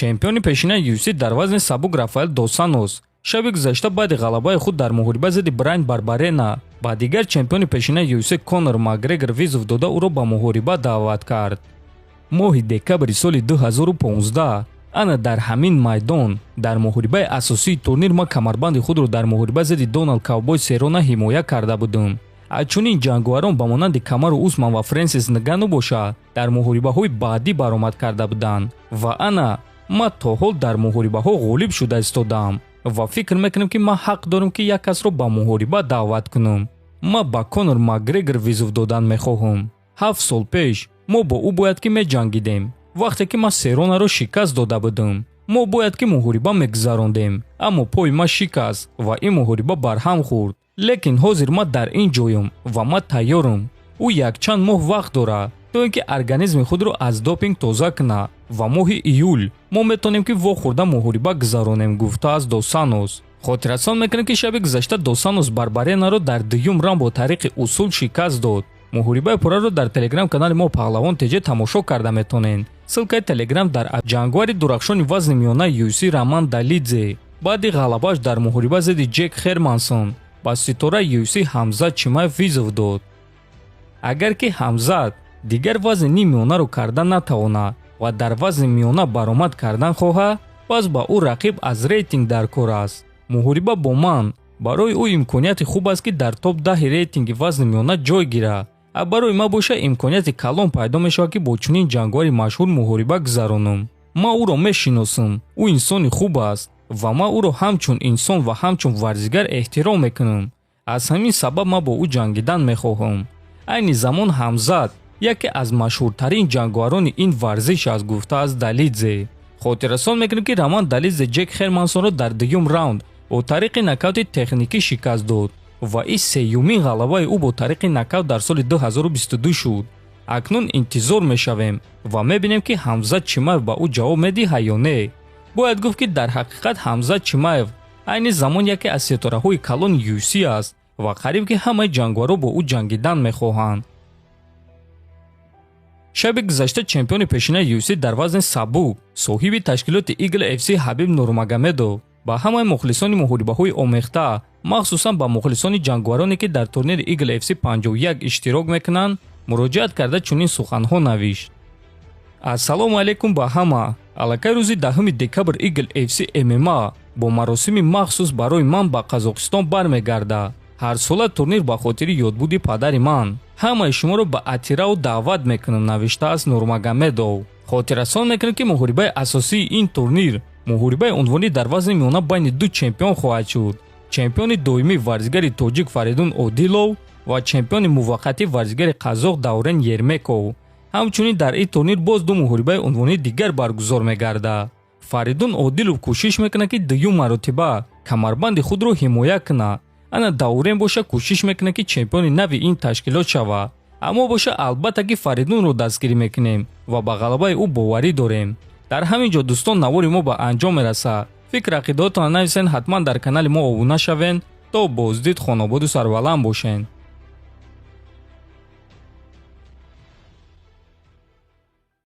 Чемпиони пешинаи UFC дар вазни сабук Рафаэл Дос Анжос шаби гузашта баъди ғалабаи худ дар муҳориба зидди Брайан Барбарена ба дигар чемпиони пешинаи UFC Конор Макгрегор вызов дода, ӯро ба муҳориба даъват кард. Моҳи декабри соли 2015 ана дар ҳамин майдон, дар муҳорибаи асосии турнир, ман камарбанди худро дар муҳориба зидди Доналд Ковбой Серона ҳимоя карда будам. Аз чунин ҷанговарон ба монанди Камару Усман ва Френсис Нгану боша, дар муҳорибаҳои баъдӣ баромад карда буданд. Ва ана ман то ҳол дар муҳорибаҳо ғолиб шуда истодаам ва фикр мекунам, ки ман ҳақ дорам, ки як касро ба муҳориба даъват кунам. Ман ба Конор Макгрегор вызов додан мехоҳам. 7 сол пеш мо бо ӯ бояд ки меҷангидем. Вақте ки ман Серонаро шикаст дода будам, мо бояд ки муҳориба мегузарондем, аммо пои ман шикаст ва ин муҳориба барҳам хӯрд. Лекин ҳозир ман дар ин ҷоям ва ман тайёрам. Ӯ якчанд моҳ вақт дорад, то ин ки организми худро аз допинг тоза кунад, ва моҳи июл мо метавонем, ки вохӯрда муҳориба гузаронем, гуфтааст Дос Анжос. Хотиррасон мекунем, ки шаби гузашта Дос Анжос Барбаренаро дар дуюм раунд бо тариқи усул шикаст дод. Муҳорибаи пурраро дар телеграм канали мо Паҳлавон ТЖ тамошо карда метавонед. Ссылкаи телеграм дар. Ҷангвари дурахшони вазни миёнаи UFC Роман Долидзе баъди ғалабааш дар муҳориба зидди Ҷек Хермансон ба ситораи UFC Ҳамзат Чимаев вызов дод. Агар ки Ҳамзат дигар вазни ним миёнаро карда натавонад ва дар вазни миёна баромад кардан хоҳад, пас ба ӯ рақиб аз рейтинг дар кор аст. Муҳориба бо ман барои ӯ имконияти хуб аст, ки дар топ 10-и рейтинги вазни миёна ҷой гирад, а барои ман боша, имконияти калон пайдо мешавад, ки бо чунин ҷанговари машҳур муҳориба гузаронам. Ман ӯро мешиносам, ӯ инсони хуб аст ва ман ӯро ҳамчун инсон ва ҳамчун варзигар эҳтиром мекунам. Аз ҳамин сабаб ман бо ӯ ҷангидан мехоҳам. Айни замон Ҳамзат яке аз машҳуртарин ҷанговарони ин варзиш аст, гуфтааст Долидзе. Хотиррасон мекунем, ки Роман Долидзе Ҷек Хермансонро дар дуюм раунд бо тариқи нокаути техникӣ шикаст дод ва ин сеюмин ғалабаи ӯ бо тариқи нокаут дар соли 2022 шуд. Акнун интизор мешавем ва мебинем, ки Ҳамзат Чимаев ба ӯ ҷавоб медиҳад ё не. Бояд гуфт, ки дар ҳақиқат Ҳамзат Чимаев айни замон яке аз ситораҳои калони UFC аст ва қариб ки ҳамаи ҷанговарҳо бо ӯ ҷангидан мехоҳанд. Шаби гузашта чемпиони пешинаи UFC дар вазни сабук, соҳиби ташкилоти Eagle FC Ҳабиб Нурмагомедов ба ҳамаи мухлисони муҳорибаҳои омехта, махсусан ба мухлисони ҷанговароне, ки дар турнири Eagle FC 51 иштирок мекунанд, муроҷиат карда, чунин суханҳо навишт: «Ассалому алайкум ба ҳама! Аллакай рӯзи 10-уми декабр Eagle FC MMA бо маросими махсус барои ман ба Қазоқистон бармегардад. Ҳарсола турнир ба хотири ёдбуди падари ман. Ҳамаи шуморо ба Атирау даъват мекунам», навиштааст Нурмагомедов. Хотиррасон мекунем, ки муҳорибаи асосии ин турнир муҳорибаи унвонӣ дар вазни миёна байни ду чемпион хоҳад шуд: чемпиони доимӣ варзигари тоҷик Фаридун Одилов ва чемпиони муваққатӣ варзигари қазоқ Даврен Ермеков. Ҳамчунин дар ин турнир боз ду муҳорибаи унвонии дигар баргузор мегардад. Фаридун Одилов кӯшиш мекунад, ки дуюм маротиба камарбанди худро ҳимоя кунад. Ана Даврен боша, кӯшиш мекунад, ки чемпиони нави ин ташкилот шавад. Аммо боша, албатта ки Фаридунро дастгирӣ мекунем ва ба ғалабаи ӯ боварӣ дорем. Дар ҳамин ҷо, дӯстон, навори мо ба анҷом мерасад. Фикр ақидаотонро нависен, ҳатман дар канали мо обуна шавен. То боздид, хонободу сарбаланд бошен.